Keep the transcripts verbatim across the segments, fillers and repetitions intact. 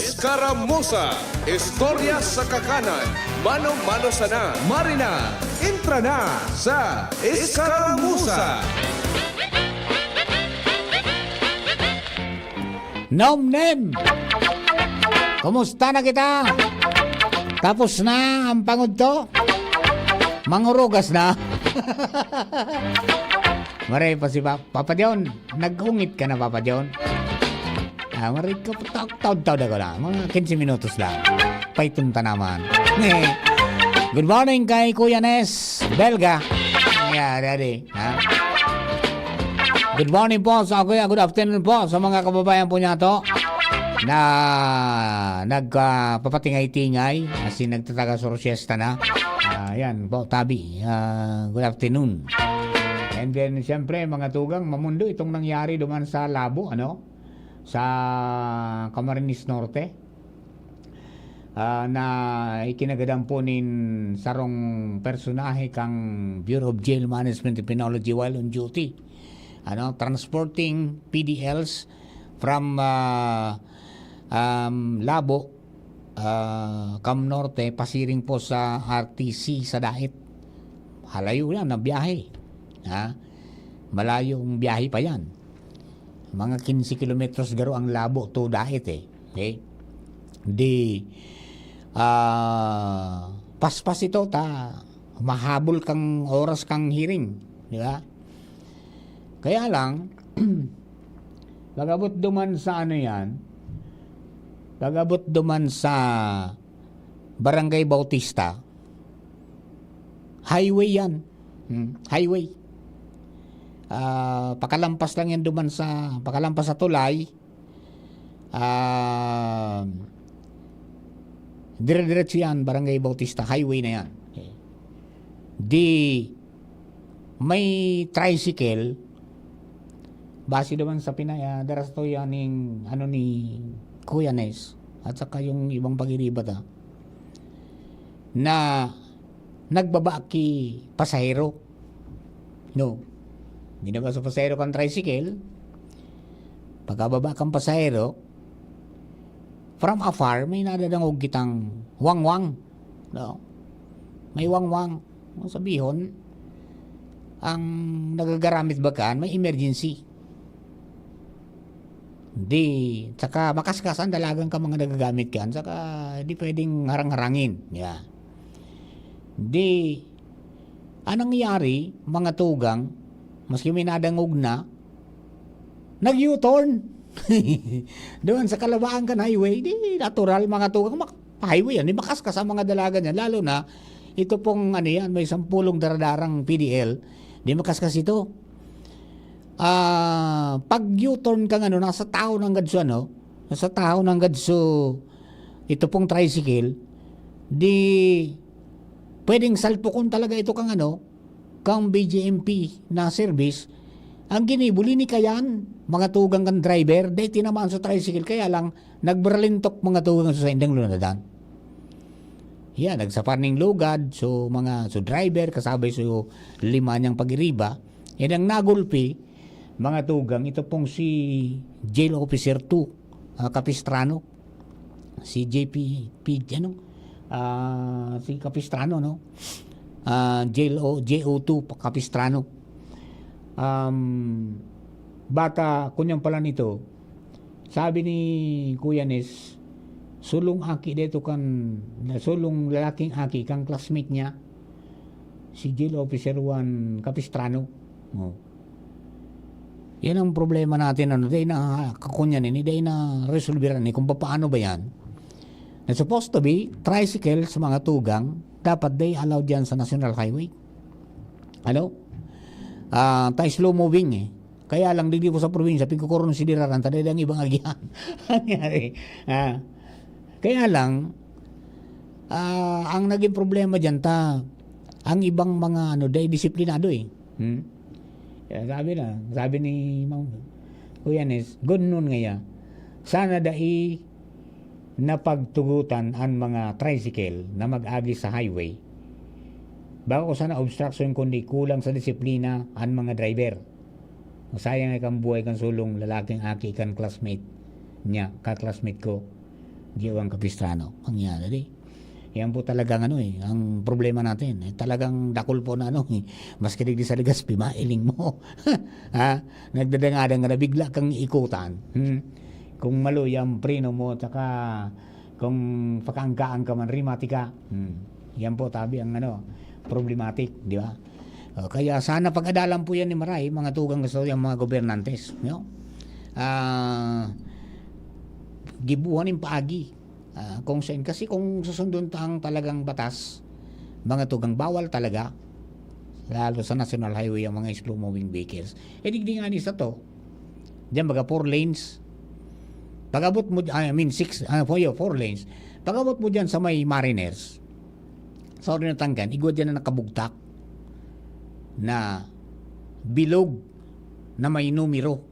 Escaramuza, istorya sa kakanan, mano-mano sana. Marina, entra na sa Escaramuza. Nom Nem! Kumusta na kita? Tapos na ang pangudto? Mangurugas na? Maray pa si Pa-, Papa John. Nag-ungit ka na, Papa John? Ah, maray ka, taod-taod ako na. Mga quince minutos lang. Paiton ta naman. Good morning kay Kuya Nes Belga. Yeah, daddy. Ha? Good morning po sa Kuya. Good afternoon po sa mga kababayan po niya to na nagpapatingay-tingay, as in nagtataga sa siesta na. Ah, yan po, tabi. Ah, good afternoon. And then, siyempre, mga tugang, mamundo itong nangyari duman sa Labo, ano? Sa Camarines Norte. Ah, na ikinagadan po nin sarong personahe kang Bureau of Jail Management and Penology while on duty. Ano, transporting P D Ls from, ah, um, Labo, ah, Cam Norte, pasiring po sa R T C sa Dait. Halayo yan na biyahe. Ha? Malayong biyahe pa yan. Mga quince kilometros garo ang Labo to Dait eh. Okay? Di, ah, paspas ito ta, mahabol kang oras kang hearing. Di ba? Kaya lang, pag-abot duman sa ano yan, pag-abot duman sa Barangay Bautista, highway yan. Hmm, highway. Ah, pakalampas lang yan duman sa, pakalampas sa tulay. Ah, dire-diretso yan, Barangay Bautista, highway na yan. Okay. Di, may tricycle, base naman sa pinaya, dara sa tuya ning, ano, ni Kuya Nes, at saka yung ibang pag-iribat, ah, na nagbaba ki pasahero. No. Binaba sa pasahero kan tricycle. Pagkababa kan pasahero, from afar, may nadadangog kitang wangwang. No? May wangwang. Ang sabihon, ang nagagaramit ba kan, may emergency. Di, saka makaskas ang dalagan ka mga nagagamit kan, saka di pwedeng harang-harangin. Yeah. Di, anong nangyari, mga tugang, maski may nadangog na, nag-U-turn. Doon sa kalabaan kan highway, di natural, mga tugang, mak-, highway yan, di makaskas ang mga dalaga niyan. Lalo na, ito pong, ano yan, may sampulong daradarang P D L, di makaskas ito. Ah, pag U-turn kang ano, nasa tahaw nanggad so ano, nasa tahaw nanggad so, ito pong tricycle, di pwedeng salpukon talaga ito kang ano, kang B J M P na service. Ang ginibo, linikayan, mga tugang kan driver, dahil tinamaan sa tricycle, kaya lang, nagbarlintok mga tugang sa saindang lunadan. Yan, nagsapar ning lugad, so mga, so driver, kasabay so lima niyang pag-iriba, yan ang nagulpi, mga tugang, ito pong si Jail Officer two, ah, Capistrano. Si J P P, ano? Ah, si Capistrano, no? Ah, J O, J O two, pa-, Capistrano. Um, baka, kunyang pala nito, sabi ni Kuya Nes, sulong aki dito kan, sulong lalaking aki kang classmate niya, si Jail Officer one Capistrano. Oh. Yan ang problema natin, ano, dahil na, kakunyan ini, dahil na resolveran ni kung paano ba yan. Na supposed to be, tricycle sa mga tugang, dapat they allowed yan sa National Highway. Ano? Ah, tayo slow moving eh. Kaya lang, digdi po sa probinsya, pigkukuron si Diraran, taday ang ibang agihan. Nangyari. Ah. Kaya lang, ah, ang naging problema dyan, ta, ang ibang mga, ano, dahil disiplinado eh. Hmm? Kaya sabi na, sabi ni Mang Kuya Nes, "Good noon ngaya. Sana dai napagtugutan an mga tricycle na mag-agi sa highway. Bako sana obstruction kundi kulang sa disiplina an mga driver. Masayang ay kan buhay kan sulong lalaking aki kan classmate niya, ka-classmate ko." Giwang Capistrano, mangyari di. Yan po talagang ano eh, ang problema natin. Eh, talagang dakul po na ano eh, maski digdi sa Legazpi, mailing mo. Ha? Nagdadangadang ka na, bigla kang ikutan. Hmm? Kung malo yung preno mo, tsaka kung pakaangkaan ka man, rimati ka. Hmm. Yan po, tabi ang ano, problematic, di ba? O, kaya sana pag-adalan po yan ni Maray, mga tugang gusto yung mga gobernantes, no? Ah, gibuhan yung paagi. Ah, kung saan, kasi kung susundon ta ang talagang batas, mga tugang, bawal talaga, lalo sa national highway, ang mga slow-moving vehicles. Eh, digdi nga ni sa to, diyan baga four lanes. Pag-abot mo, I mean, six, ah, four, four lanes. Pag-abot mo diyan sa may Mariners, sa Orinatanggan, igwa diyan na nakabugtak na bilog na may numero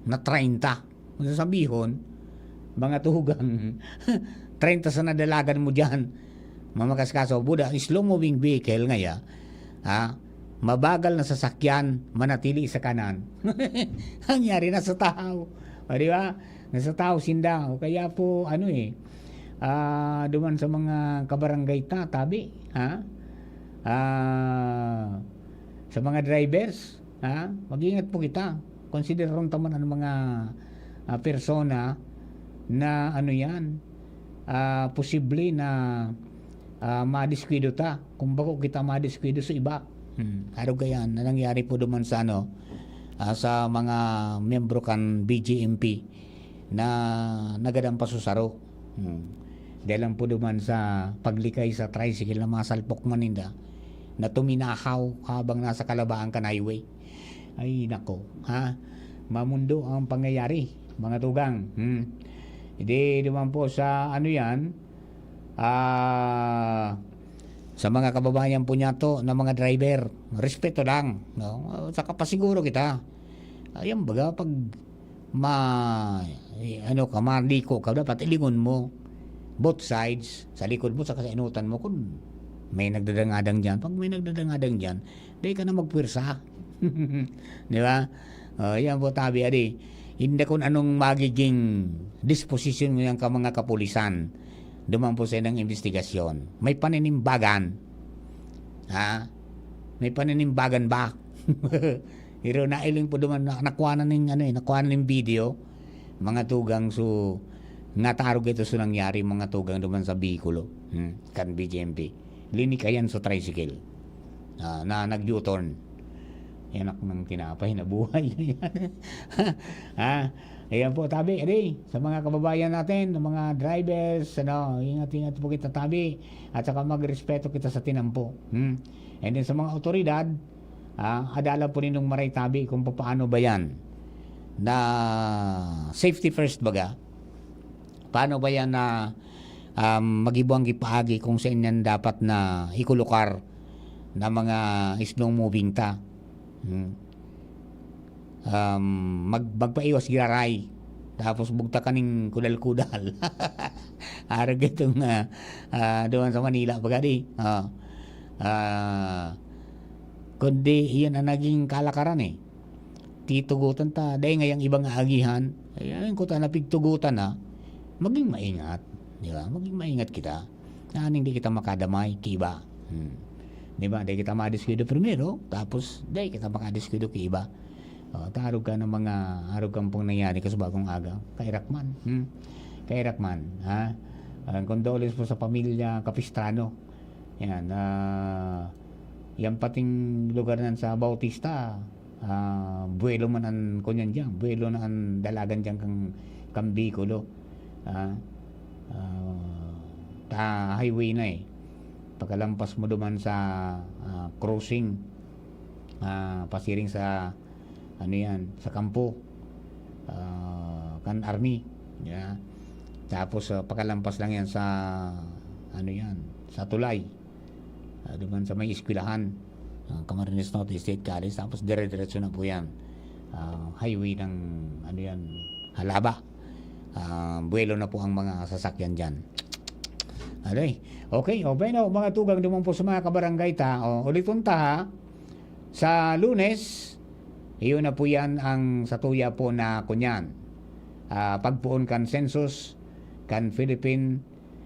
na treinta. Kung sasabihon, mga tugang, treinta sa nadalagan mo diyan. Mamakaskaso, buda, slow-moving vehicle ngaya, ha? Mabagal na sasakyan, manatili sa kanan. Nangyari na sa tao. O, di ba? Nasa tao sinda. O kaya po, ano eh, ah, duman sa mga kabarangay ta, tabi, ha? Ah, sa mga drivers, ha? Mag-ingat po kita. Konsideron ta man ang mga, ah, persona na ano yan, ah, posible na, ah, madiskuido ta. Kung bako kita madiskuido sa iba. Hmm. Arog kayan na nangyari po duman sa ano, ah, sa mga miyembro kan B J M P na nagadan pa sa saro. Hmm. Dahil lang po duman sa paglikay sa tricycle na masalpok man ninda, na tuminahaw habang nasa kalabaan kan highway. Ay, nako, ha? Mamundo ang pangyayari, mga tugang. Hmm. Hindi duman po sa ano yan, ah, sa mga kababayan po niya to na mga driver, respeto lang, no? Saka pasiguro kita. Ayan baga, pag ma-, eh, ano ka, maliko ka, dapat ilingon mo. Both sides, sa likod mo, saka sa inutan mo. Kung may nagdadangadang dyan, pag may nagdadangadang dyan, di ka na magpwersa. Di ba? O, yan po, tabi, adi. Hindi kung anong magiging disposition mo yan ka mga kapulisan. Duman po sa inang investigasyon. May paninimbagan. Ha? May paninimbagan ba? Pero nailing po duman, na-, nakuha na ning, ano eh, nakuha na ning video, mga tugang, so, natarog ito sa nangyari, mga tugang, duman sa Bicolo. Hmm, kan B J M P. Linikayan sa tricycle. Ah, na nag-U-turn. Yan ako ng tinapay na buhay. Ha? Ayan po, tabi, adi, sa mga kababayan natin, ng mga drivers, ano, ingat-ingat po kita, tabi, at saka magrespeto kita sa tinampo. Hmm? And then sa mga otoridad, ah, adalan po ninong maray, tabi, kung papaano ba yan na safety first baga. Paano ba yan na, um, magibo ang gipaagi kung saan yan dapat na ikulukar na mga slow moving ta? Hmm. Um, mag-, magpaiwas giraray. Tapos bugtakan ning kudal-kudal. Arog itong, ah, ah, doon sa Manila, baga di. Ah. Ah, kundi iyan ang naging kalakaran eh. Titugutan ta, dahil ngayang ibang aagihan, ay, ayun ko ta, napigtugutan na, maging maingat. Di ba? Maging maingat kita. Naning di kita makadamay, kiba. Hmm. Di ba? Di kita madiskuido primero, tapos di kita makadiskuido ki iba. O, tarog ka ng mga, arog kang pang nangyari ka sa bagong aga. Kairakman. Hmm? Kairakman, ha? Ang condolence po sa pamilya Capistrano. Yan, ah, yan pating lugar nan sa Bautista, ah, buwelo man an kunyan diyan, buwelo na an dalagan diyan kang, kang Bicolo. Ah, ah, ta highway na eh. Pagkalampas mo duman sa, ah, crossing, ah, pasiring sa, ano yan, sa kampo, ah, kan army. Yeah. Tapos, ah, pagkalampas lang yan sa, ano yan, sa tulay. Ah, duman sa may eskwelahan, ah, Camarines Norte State College. Tapos dire-diretso na po yan. Ah, highway ng, ano yan, Halaba. Ah, buwelo na po ang mga sasakyan dyan. Alay. Okay, o bueno, mga tugang duman po sa mga kabarangay ta. O, uliton ta ha. Sa Lunes, iyon na po yan ang satuya po na kunyan. Ah, pagpoon kan census, kan Philippine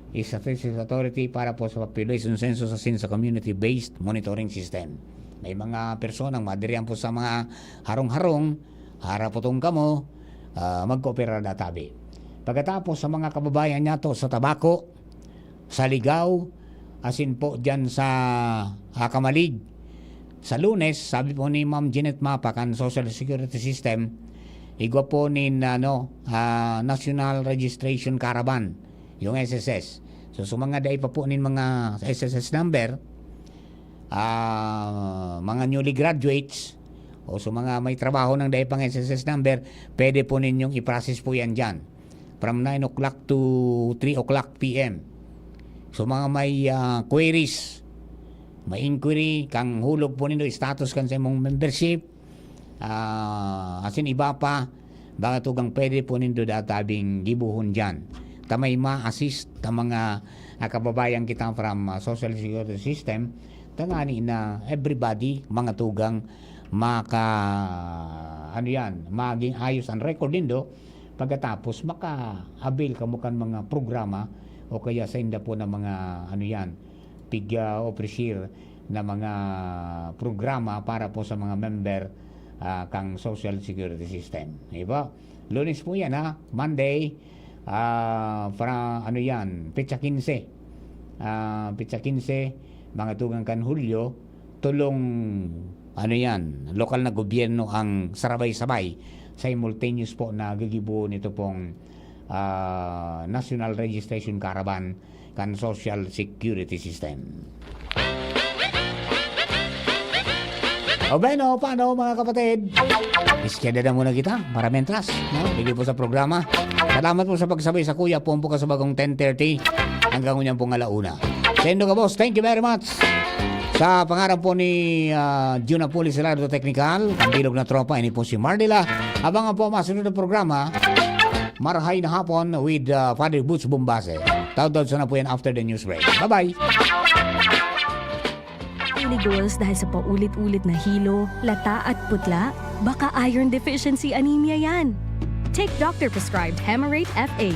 Statistics Authority para po sa population census asin sa community-based monitoring system. May mga personang madirihan po sa mga harong-harong, harapotong kamo, ah, magkooperar na tabi. Pagkatapos sa mga kababayan niyato sa Tabaco, sa Ligao, asin po diyan sa, ah, Camalig. Sa Lunes, sabi po ni Ma'am Jeanette Mapa kan Social Security System, igwa po nin, ano, ah, National Registration Caravan, yung S S S. So, sa mga dai pa po nin mga S S S number, ah, mga newly graduates, o sa mga may trabaho nang dai pang S S S number, pwede po ninyong i-process po yan dyan. From nine o'clock to three o'clock P M. So, mga may, ah, queries, may inquiry, kang hulog po nindo, status kan sa imong membership, ah, asin iba pa, baka tugang pwede po nindo databing gibohon dyan. Ta may ma-assist ta mga, ah, kababayan kita from, ah, social security system, tangani na everybody, mga tugang, maka, ano yan, maging ayos ang record nindo, pagkatapos maka-avail kamo kan mga programa o kaya sa inda po na mga, ano yan, pig, ah, ofreciar na mga programa para po sa mga member, ah, kang Social Security System. Di ba? Lunes po yan, ha? Monday, ah, fra-, ano yan, petsa quince. Ah, petsa quince, mga tugang kan Hulyo, tolong, ano yan, lokal na gobyerno ang sarabay-sabay, simultaneous po na gigibo nito pong, ah, National Registration Caravan kan Social Security System. O bueno, paano, mga kapatid? Iskeda na muna kita para mentras, no? Sige po sa programa. Salamat po sa pagsabay sa kuya po po sa bagong ten thirty hanggang ngunyan pong alauna. Sendo ka, boss. Thank you very much. Sa pangaran po ni, ah, Juna Pulis Lardo Technical, ang bilog na tropa, ini po si Mardila. Abangan po ang masunod na programa, Marahay na Hapon with, ah, Father Boots Bombase. Taudtaud sana po yan after the news break. Bye-bye! Daily goals dahil sa paulit-ulit na hilo, lata at putla? Baka iron deficiency anemia yan. Take doctor-prescribed Hemarate F A.